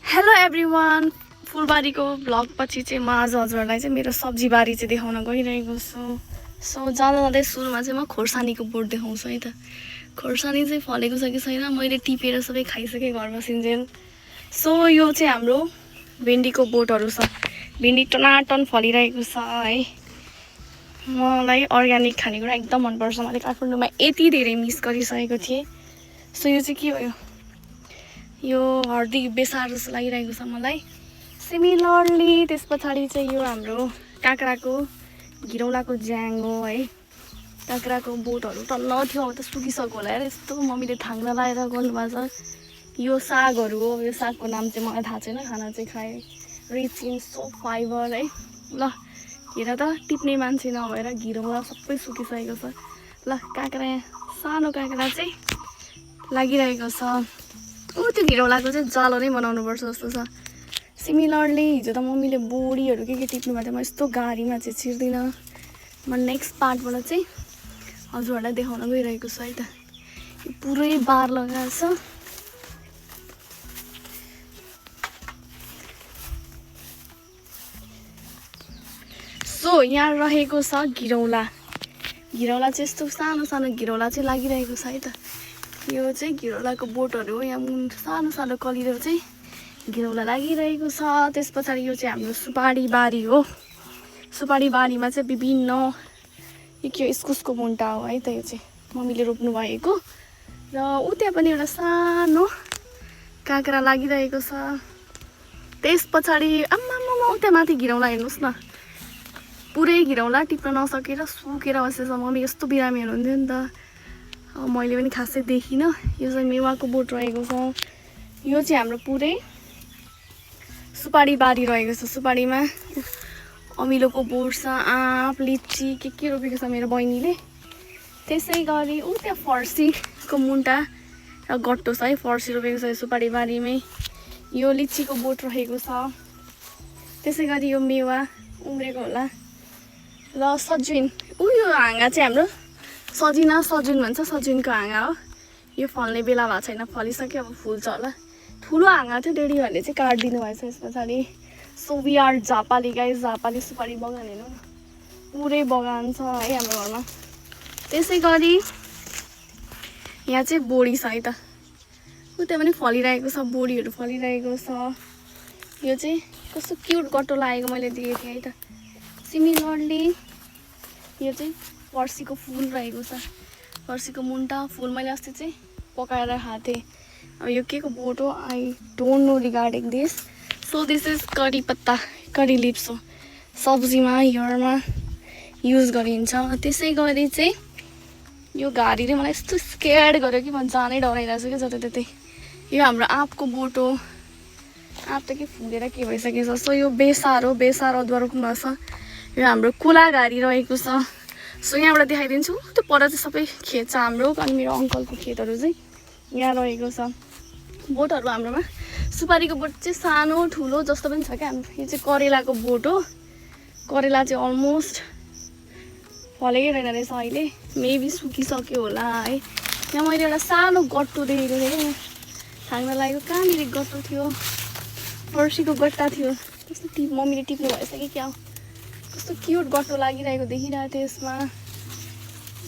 Hello everyone, फुलबारीको blog पछि चाहिँ म आज हजुरहरूलाई चाहिँ मेरो सब्जी बारी चाहिँ देखाउन गइरहेको छु। सो जाँदा जाँदै सुरुमा चाहिँ म खोर्सानीको बोट देखाउँछु है त। खोर्सानी चाहिँ फलेको छ कि छैन मैले टिपेर सबै खाइसकेँ घर बसिन्जेल। सो यो चाहिँ हाम्रो भिन्डीको बोटहरू छ। भिन्डी टनाटन फलिरहेको छ है। मलाई अर्ग्यानिक खानेकुरा एकदम मनपर्छ। मैले काठमाडौँमा यति धेरै मिस गरिसकेको थिएँ। सो यो चाहिँ के हो, यो हर्दी बेसार जस्तो लागिरहेको छ मलाई। सिमिलरली त्यस पछाडि चाहिँ यो हाम्रो काँक्राको घिरौलाको ज्याङ हो है। काँक्राको बोटहरू टन्न थियो, अब त सुकिसक्यो होला यार, यस्तो मम्मीले थाङ्ना लगाएर गर्नुभएको छ। यो सागहरू हो, यो सागको नाम चाहिँ मलाई थाहा छैन, खाना चाहिँ खाएँ। रिच इन सो फाइबर है। ल हेर त, टिप्ने मान्छे नभएर घिरौला सबै सुकिसकेको छ। ल काँक्रा, सानो काँक्रा चाहिँ लागिरहेको छ। त्यो घिरौलाको चाहिँ जालो नै बनाउनुपर्छ जस्तो छ। सिमिलरली हिजो त मम्मीले बोडीहरू के टिप्नु भएको थियो, म यस्तो गाडीमा चाहिँ छिर्दिनँ। म नेक्स्ट पार्टबाट चाहिँ हजुरहरूलाई देखाउन गइरहेको छु है त। यो पुरै बार लगाएको छ। सो यहाँ रहेको छ घिरौला। घिरौला चाहिँ यस्तो सानो सानो घिरौला चाहिँ लागिरहेको छ है त। यो चाहिँ घिरौलाको बोटहरू हो। यहाँ सानो सानो कलिलो चाहिँ घिरौला लागिरहेको छ। त्यस पछाडि यो चाहिँ हाम्रो सुपारी बारी हो। सुपारी बारीमा चाहिँ विभिन्न यो के हो, इस्कुसको मुन्टा हो है त। यो चाहिँ मम्मीले रोप्नु भएको। र उता पनि एउटा सानो काँक्रा लागिरहेको छ। त्यस पछाडि आम्मामा उता माथि घिरौला हेर्नुहोस् न, पुरै घिरौला टिप्न नसकेर सुकेर बसेछ। मम्मी यस्तो बिरामी हुनुहुन्थ्यो नि त, मैले पनि खासै देखिनँ। यो चाहिँ मेवाको बोट रहेको छ। यो चाहिँ हाम्रो पुरै सुपारी बारी रहेको छ। सुपारीमा अमिलोको बोट छ, आँप, लिची के रोपेको छ मेरो बहिनीले। त्यसै गरी त्यहाँ फर्सीको मुन्टा र गट्टो छ है। फर्सी रोपेको छ सुपारी बारीमै। यो लिचीको बोट रहेको छ। त्यसै गरी यो मेवा उम्रेको होला। र सजुन, यो हाँगा चाहिँ हाम्रो सजुन भन्छ, सजुनको हाँगा हो। यो फल्ने बेला भएको छैन, फलिसक्यो, अब फुल्छ होला। ठुलो हाँगा थियो, डेडीहरूले चाहिँ काटिदिनु भएछ यस पछाडि। So we are Jhapali guys, झापाली सुपारी बगान हेर्नु न, पुरै बगान छ है हाम्रो घरमा। त्यसै गरी यहाँ चाहिँ बोडी छ है त। उता पनि फलिरहेको छ, बोडीहरू फलिरहेको छ। यो चाहिँ कस्तो क्युट गट्टो लागेको मैले देखेको थिएँ है त। सिमिलरली यो चाहिँ फर्सीको फुल रहेको छ। फर्सीको मुन्टा फुल मैले अस्ति चाहिँ पकाएर खाएको थिएँ। अब यो के को बोट हो, I don't know regarding this. So this is curry पत्ता, करी लिप्स हो। सब्जीमा हियरमा युज गरिन्छ। त्यसै गरी चाहिँ यो घारीले मलाई यस्तो स्केयर्ड गर्यो कि म जानै डराइरहेको छु कि जताततै। यो हाम्रो आँपको बोट हो। आँप त के फुलेर के भइसकेको छ। सो यो बेसार हो, बेसार अदुवा रोप्नु भएको छ। यो हाम्रो कुला घारी रहेको छ। सो यहाँबाट देखाइदिन्छु। त्यो पर चाहिँ सबै खेत छ हाम्रो, अनि मेरो अङ्कलको खेतहरू चाहिँ यहाँ रहेको छ। बोटहरू हाम्रोमा सुपारीको बोट चाहिँ सानो ठुलो जस्तो पनि छ क्या। यो चाहिँ करेलाको बोट हो। करेला चाहिँ अलमोस्ट फलेकै रहेन रहेछ अहिले, मेबी सुकिसक्यो होला है। यहाँ मैले एउटा सानो गट्टो देखेको थिएँ, थाङ्ना लागेको कहाँनिर गट्टो थियो, फर्सीको गट्टा थियो। त्यस्तो मम्मीले टिप्नु भएछ कि क्या हो, कस्तो क्युट गट्टो लागिरहेको देखिरहेको थियो यसमा।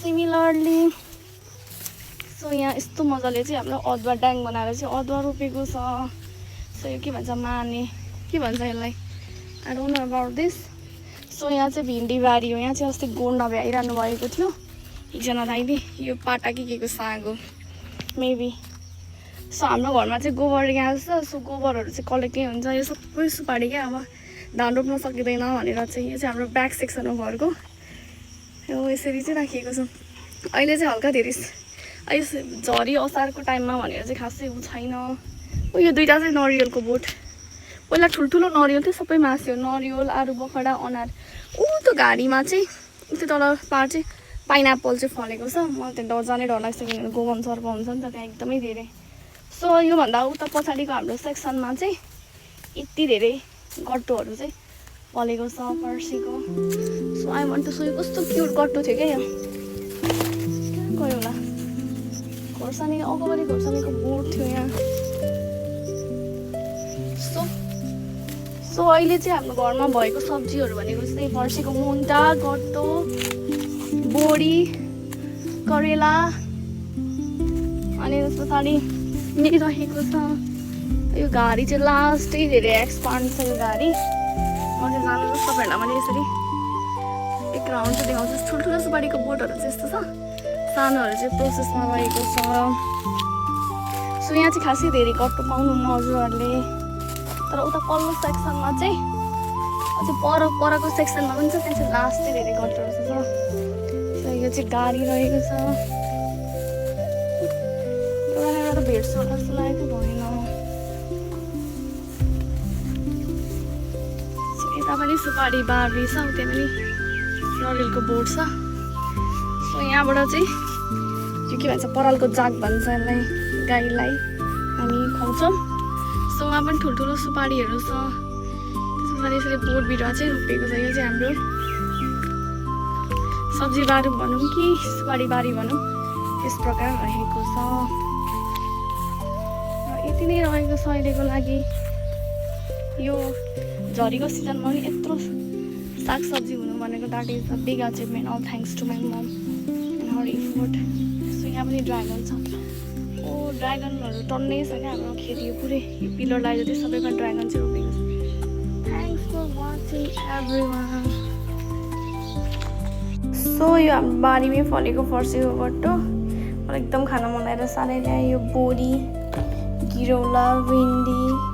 सिमिलरली सो यहाँ यस्तो मजाले चाहिँ हाम्रो अदुवा ड्याङ बनाएर चाहिँ अदुवा रोपेको छ। सो यो के भन्छ, माने के भन्छ यसलाई, I don't know about this. So यहाँ चाहिँ भिन्डी बारी हो। यहाँ चाहिँ अस्ति गोन्डा भ्याइरहनु भएको थियो एकजना दाइले। यो पाटा के को साग हो मेबी। सो हाम्रो घरमा चाहिँ गोबर ग्यास छ। सो गोबरहरू चाहिँ कलेक्टै हुन्छ। यो सबै सुपारी क्या, अब धान रोप्न सकिँदैन भनेर चाहिँ। यो चाहिँ हाम्रो ब्याक सेक्सन हो घरको। यो यसरी चाहिँ राखिएको छ। अहिले चाहिँ हल्का धेरै अहिले झरी असारको टाइममा भनेर चाहिँ खासै ऊ छैन। यो दुइटा चाहिँ नरिवलको बोट। पहिला ठुल्ठुलो नरिवल थियो, सबै मास्यो। नरिवल, आरू बखडा, अनार। त्यो घारीमा चाहिँ त्यो तल पार चाहिँ पाइनएप्पल चाहिँ फलेको छ। मलाई त्यहाँ जानै डर लाग्छ, किनभने गोगन सर्प हुन्छ नि त त्यहाँ एकदमै धेरै। सो योभन्दा उता पछाडिको हाम्रो सेक्सनमा चाहिँ यति धेरै गट्टोहरू चाहिँ फलेको छ फर्सीको। So I want to so यो कस्तो क्युट गट्टो थियो क्या। यो कहाँ गयो होला, खोर्सानी अगाडि खोर्सानीको बोट थियो यहाँ। सो सो अहिले चाहिँ हाम्रो घरमा भएको सब्जीहरू भनेको चाहिँ फर्सीको मुन्टा गट्टो बोडी करेला अनि त्यस पछाडि रहेको छ यो घारी चाहिँ लास्टै धेरै एक्सपान्ड छ यो घारी म चाहिँ जानु तपाईँहरूलाई मैले यसरी एक राउन्ड चाहिँ देखाउँछु ठुल्ठुलो सुपारीको बोटहरू चाहिँ यस्तो छ सानोहरू चाहिँ प्रोसेसमा रहेको छ सो यहाँ चाहिँ खासै धेरै गट्टो पाउनुहुन्न हजुरहरूले तर उता पल्लो सेक्सनमा चाहिँ अझै परको सेक्सनमा पनि छ त्यहाँ चाहिँ लास्टै धेरै गट्टोहरू छ सो यो चाहिँ गाडी रहेको छ एउटा त भेट्छु होला जस्तो लागेको भएन सो यता पनि सुपारी बारी छ उता पनि नरिवलको बोट छ सो यहाँबाट चाहिँ यो के भन्छ परालको जाग भन्छ यसलाई गाईलाई हामी खुवाउँछौँ सो उहाँ पनि ठुल्ठुलो सुपारीहरू छ त्यस पछाडि यसरी बोट बिरुवा चाहिँ रोपेको छ यो चाहिँ हाम्रो सब्जी बारी भनौँ कि सुपारी बारी भनौँ त्यस प्रकार रहेको छ र यति नै रहेको छ अहिलेको लागि यो झरीको सिजनमा पनि यत्रो सागसब्जी हुनु भनेको that is the big achievement all thanks to my mom and her effort so यहाँ पनि ड्रागन छ ओ ड्रागनहरू टन्नै छ क्या हाम्रो खेती यो पुरै यो पिलरलाई जति सबैमा ड्रागन चाहिँ रोपेको छ thanks for watching everyone so यो हाम्रो बारीमै फलेको फर्सीको गट्टो मलाई एकदम खान मन लागेर साह्रै ल्यायो यो बोडी गिरौला भिन्डी